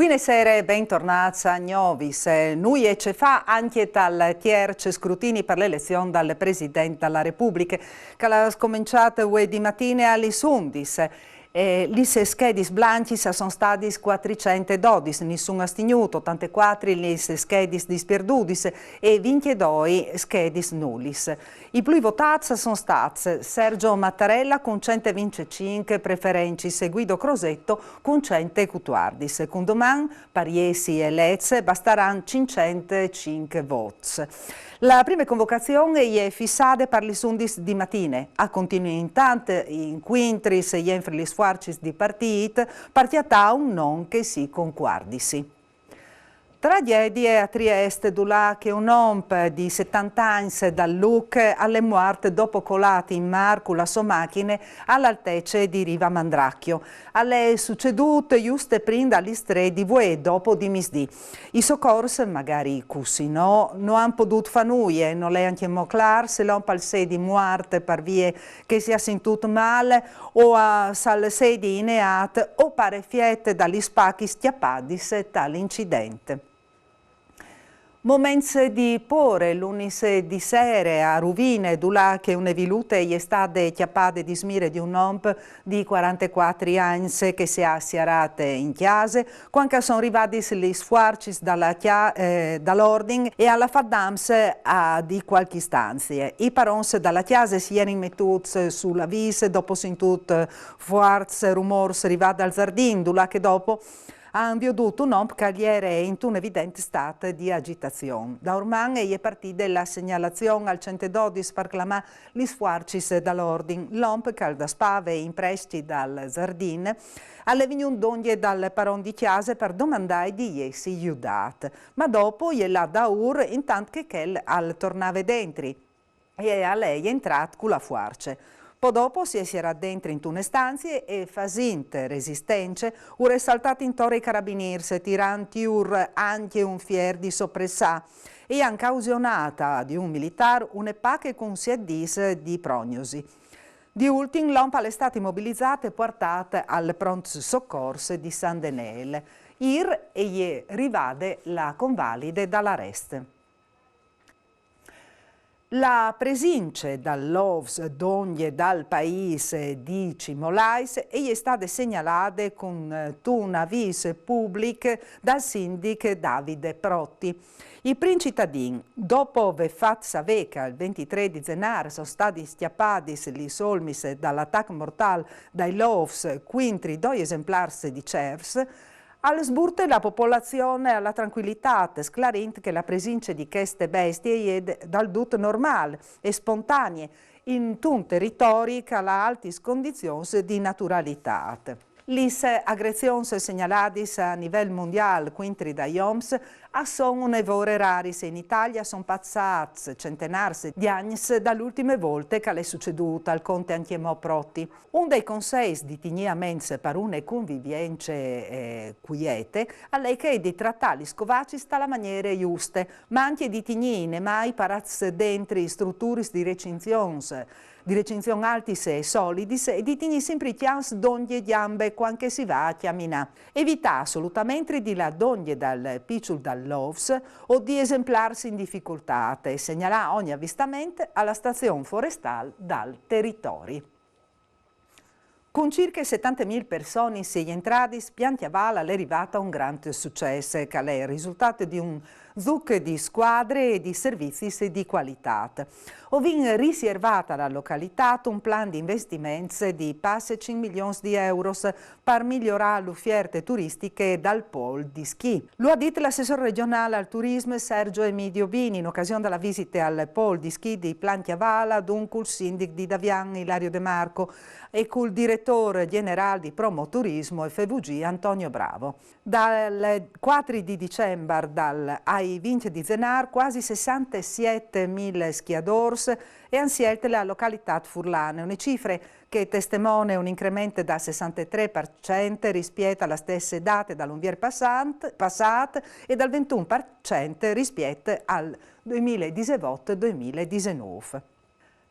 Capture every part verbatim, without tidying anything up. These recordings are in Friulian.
Buine sere, bentornâts a Gnovis. Nuie ce fâ ancje tal tierç scrutini par la elezion dal President da la Republiche, che al à scomençât vuê di matine a lis undis. E lis schedis blancjis a son stadis cuatricent e dodis, nissun astignût, otantecuatri lis schedis dispierdudis e vincjedoi schedis nulis. I plui votâts a son stâts Sergio Mattarella cun cent e vincjecinc preferencis e Guido Crosetto cun cent e cutuardis. Cun doman, par jessi elets, a bastaran cinccent e cinc vots. La prime convocazion e je fissade par lis undis di matine. A continuin intant incuintris jenfri lis fuarcis di partît par cjatâ un non che si concuardisi. Tragjedie a Triest, dulà che un om di setante agns dal Luc al è muart dopo colât in mâr cu la sô machine a la altece di Riva Mandracchio. Al è sucedût juste prin da lis trê di vuê, dopo di misdì. I socors, magari cussì no, no àn podût fâ nuie, nol è ancjemò clâr se l'om al sedi muart par vie che si à sintût mâl o a, se al sedi ineât o par efiet da lis pachis cjapadis tal incident. Moments di pôre, lunis di sere a Ruvine, dulà che une vilute e je stade cjapade di smire di un om di cuarantecuatri agns che si à sierât in cjase, cuant che a son rivadis lis fuarcis da la cja-, eh, dal ordin e al à fat dams a di cualchi stanzie. I parons da la cjase si jerin metûts su l'avîs, dopo sintût fuarts rumôrs rivâts dal zardin, dulà che dopo a àn viodût un om che al jere intun evident stât di agitazion. Da Orman e je partide la segnalazion al cent e dodis par clamâ lis fuarcis dal ordin. L'om che al daspave in prescj dal zardin al è vignût dongje dal paron di cjase par domandâi di jessi judât. Ma dopo e je lât daûr intant che chel al tornave dentri e al è jentrât cu la fuarce. Po dopo si è sierât dentri intune stanzie e, fasint resistence, ur è saltât intor ai carabinîrs, tirantjur ancje un fier di sopressâ, e a àn causionât a di un militâr une pache cun siet dîs di prognosi. Di ultin, l'om al è stât imobilizât e puartât al pront socors di San Denêl. Îr e je rivade la convalide dal arest. La presince dal lôfs dongje dal paîs di Cimolais e je stade segnalade cuntun avîs public dal sindic Davide Protti. I prin citadins, dopo vê fat savê che il ventitrê di Zenâr a son stadis cjapadis lis olmis dal atac mortâl dai lôfs cuintri doi esemplârs di cerfs, al sburte la popolazion a la trancuilitât, sclarint che la presince di cheste bestie e je dal dut normâl e spontanee intun teritori che al à altis condizions di naturalitât. Lis agressions segnaladis a nivel mondiâl cuintri dai oms a son une vore raris e in Italie a son passâts centenârs di agns da la ultime volte che al è sucedût, al conte ancjemò Protti. Un dai conseis di tignî a ments par une convivience, eh, cuiete al è chê di tratâ lis covacis ta la maniere juste, ma ancje di tignî nemâi parâts dentri struturis di recinzions, di recinzion altis e solidis, e di tignî simpri cjamps dongje gjambe cuant che si va a cjaminâ. Evitâ assolutamentri di lâ dongje dal piçul dal lôfs o di esemplârs in dificoltât e segnalâ ogni avistament a la stazion forestâl dal teritori. Cun cirche setante mil personis jentradis, Pian Cjaval al è rivât a un grant sucès, che al è risultât di un zuc di scuadre e di servizis di cualitât. O vin risiervât a la localitât un plan di investiments di passe cinc milions di euros par miorâ la ufierte turistiche dal pôl di schì. Lu à dit l'assessôr regjonâl al turism Sergio Emidio Bini in ocasion da la visite al pôl di schì di Plan Cjaval duncul sindic di Davian Ilario De Marco e cul diretôr gjenerâl di Promoturismo e F V G Antonio Bravo. Dal cuatri di Dicembar dal, ai vincj di Zenâr cuasi sessantesiet mil schiadôrs a àn sielt la localitât furlane, une cifre che e testemone un increment dal sessantetrê par cent rispiet a la stesse date dal Unvier passant, passât e dal vintun par cent rispiet al doimilediseot-doimiledisenûf.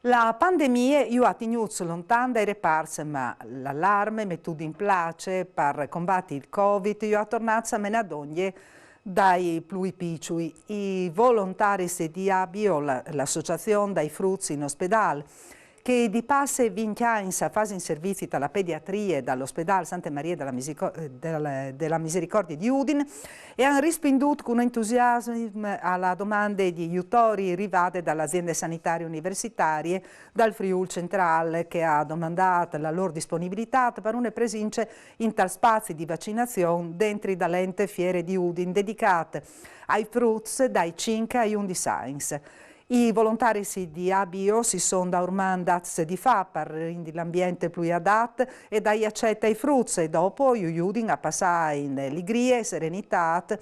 La pandemie ju à tignûts lontan dai reparts, ma l'alarme metût in place par combati il Covid ju à tornâts a menâ dongje dai plui piçui. I volontaris di Abio, la, l'associazion dai fruts in ospedâl, che di passe vincj agns a fasin servizi ta la pediatrie dal ospedâl Sante Marie de la Misico-, eh, de la, de la Misericordie di Udin, e àn rispindût cun entusiasm a la domande di jutori rivade da la aziende sanitarie universitarie dal Friûl Centrâl, che à domandât la lôr disponibilitât par une presince intal spazi di vacinazion dentri dal ente Fiere di Udin, dedicât ai fruts dai cinc ai undis agns. I volontaris di Abio si son daurmand dâts di fâ par rindi l'ambient plui adat e dâi acet ai fruts, e dopo ju judin a passâ in ligrie e serenitât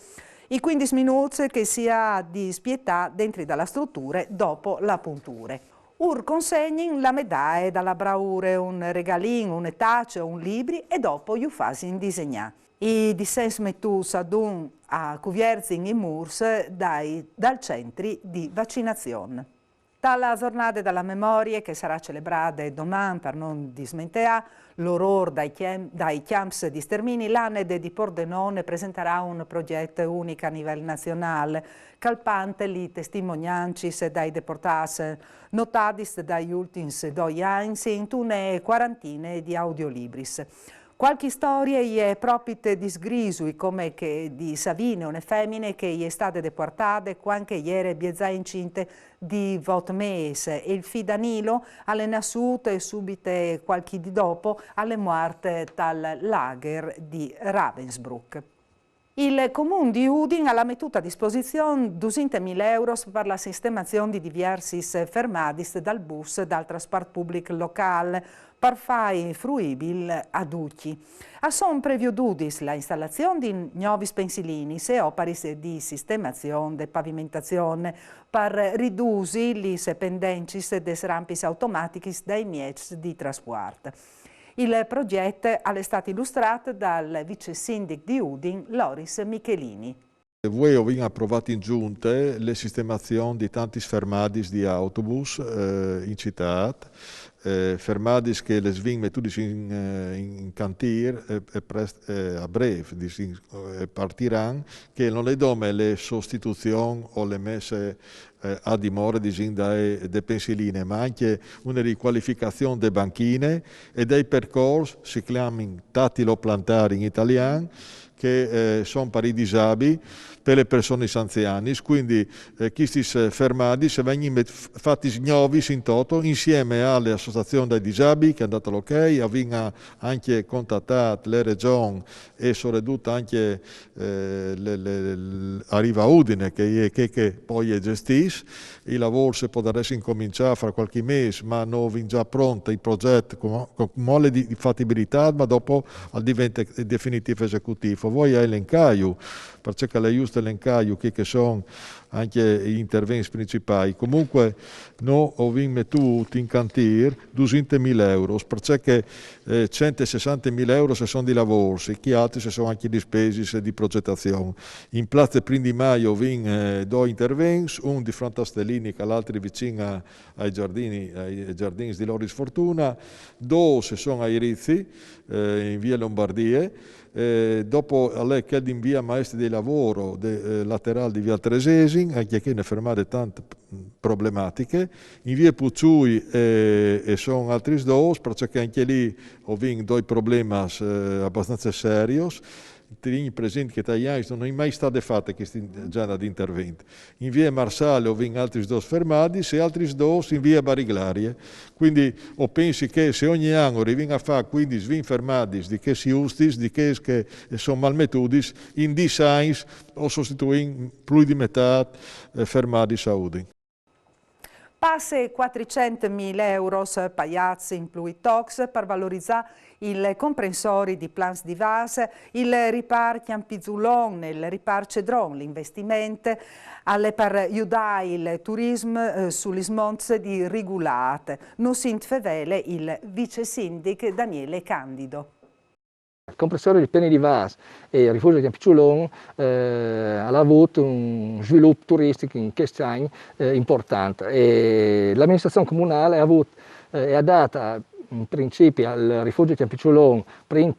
i cuindis minûts che si à di spietâ dentri da la struture dopo la punture. Ur consegnin la medaie da la braure, un regalin, une tace o un libri, e dopo ju fasin disegnâ. I dissens metûts adun a cuvierzin i mûrs dai, dal centri di vacinazion. Ta la zornade da la memorie, che e sarà celebrade doman par no dismenteâ l'orôr dai cjam-, dai cjamps di stermini, l'ANED di Pordenone e presentarà un progjet unic a nivel nazionâl, calpant lis testimoniancis dai deportâts notadis dai ultins doi agns intune cuarantine di audiolibris. Cualchi storie e je propit di sgrisui, come chê di Savine, une femine che e je stade deportade cuant che e jere bielzà incinte di vot mês, e il fi Danilo al è nassût e subit cualchi dì dopo al è muart tal lager di Ravensbrück. Il Comun di Udin al à metût a disposizion dusinte mil euros par la sistemazion di diviersis fermadis dal bus dal trasport public locâl, par fâi fruibil a ducj. A son previodudis la instalazion di gnovis pensilinis e oparis di sistemazion de pavimentazion par ridusi lis pendencis des rampis automatichis dai mieçs di traspuart. Il progjet al è stât ilustrât dal vicesindic di Udin, Loris Michelini. Vuê o vin aprovât in Zunte la sistemazion di tantis fermadis di autobus, eh, in citât, eh, fermadis che lis vin metudis in, eh, in cantîr e, e prest, eh, a breve, disìn, eh, partiran, che nol è dome la sostituzion o la messe, eh, a dimore, disìn, de, de pensiline, ma ancje une ricualificazion de banchine e dai percors, si clamin tattiloplantari in italian, che, eh, son par i disabii, pe lis personis anzianis, cuindi, eh, chestis, eh, fermadis a vegnin met-, f-, fatis gnovis in toto, insieme a la associazion dai disabii, che a àn dât l'ok, o vin a-, ancje contatât la Regjon e soredut ancje, eh, la, la, la Riva Udine, che e je chê che po e gestìs, i lavôrs a podaressin incomençâ fra cualchi mês, ma no vin za pront il progjet cumò, cumò al è di, di fatibilitât, ma dopo al devente definitîf esecutîf. O voi a elencâju, parcè che al è just elencâju chei che a son ancje i intervents principâi. Comunque, nô o vin metût in cantîr dusinte mil euros, parcè che, eh, cent e sessante mil euros a son di lavôrs, e chei altris a son ancje dispesis di progetazion. In place Prin di Maio o vin, eh, doi intervents, un di front a Stellini, chel altri vicin a, ai zardini, ai zardins di Loris Fortuna, dôs a son ai Rizzi, eh, in via Lombardie, eh, dopo al è chel di in via Maestri dei Lavoro, de, eh, laterâl di viale Tresesin, ancje chê une fermade tant problematiche, in via Puçui, eh, a son altris dôs, parcè che ancje li o vin doi problemis, eh, abastance serios. Tignìn presint che tai agns no je mai stade fate cheste gjenere di intervent. In via Marsale o vin altris dôs fermadis e altris dôs in via Bariglarie. Cuindi o pensi che se ogni an o rivìn a fâ cuindis, vint fermadis di chês justis, di chês che a son malmetudis, in dîs agns o sostituìn plui di metât, eh, fermadis a Udin. Passe cuatricent mil euros paiâts in plui tocs par valorizâ il comprensori di Plans di Vâs, il ripâr Cjampizulon, il ripâr Cedron. L'investiment al è par judâ il turism, eh, su lis monts di Rigulât. Nus int fevele il vicesindic Daniele Candido. Il comprensori di Piani di Vas e il rifugio di Ciampicciulon eh, ha avuto un sviluppo turistico in questi anni eh, importante. E l'amministrazione comunale ha avuto eh, è adatta in principio al rifugio Ciampicciulon per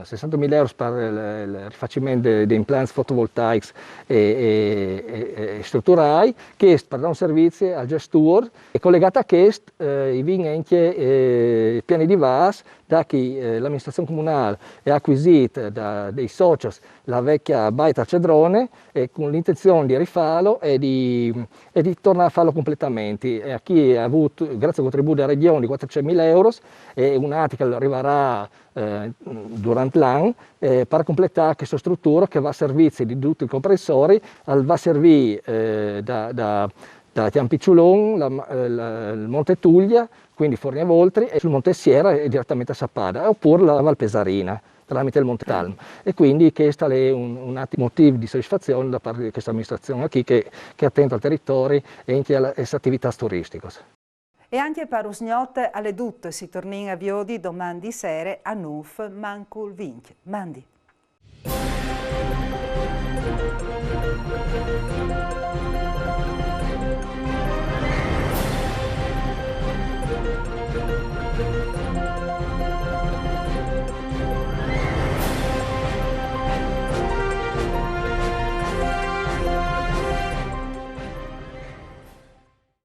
sessantamila euro per il rifacimento dei impianti fotovoltaici e, e, e, e strutturali, che per dare un servizio al gestore e collegato a questo eh, i vin anche eh, Piani di Vas, da che eh, l'amministrazione comunale è acquisita da dei soci la vecchia baita Cedrone e con l'intenzione di rifarlo e di, e di tornare a farlo completamente. E a chi ha avuto, grazie al contributo della regione di quattrocentomila euro, e un articolo arriverà eh, durante l'anno eh, per completare questa struttura che va a servizio di tutti i comprensori, va a servire eh, da, da, da Ciampicciulon, la, la, il Monte Tuglia, quindi Forni e Voltri, e sul Monte Sierra e direttamente a Sappada, oppure la Val Pesarina tramite il Monte Talm. E quindi questo è un, un motivo di soddisfazione da parte di questa amministrazione qui che, che è attenta al territorio e anche alle attività turistiche. E anche per usgnot alle dutte si tornin a viodi domani di sere a Nuf Mancul Vinch. Mandi.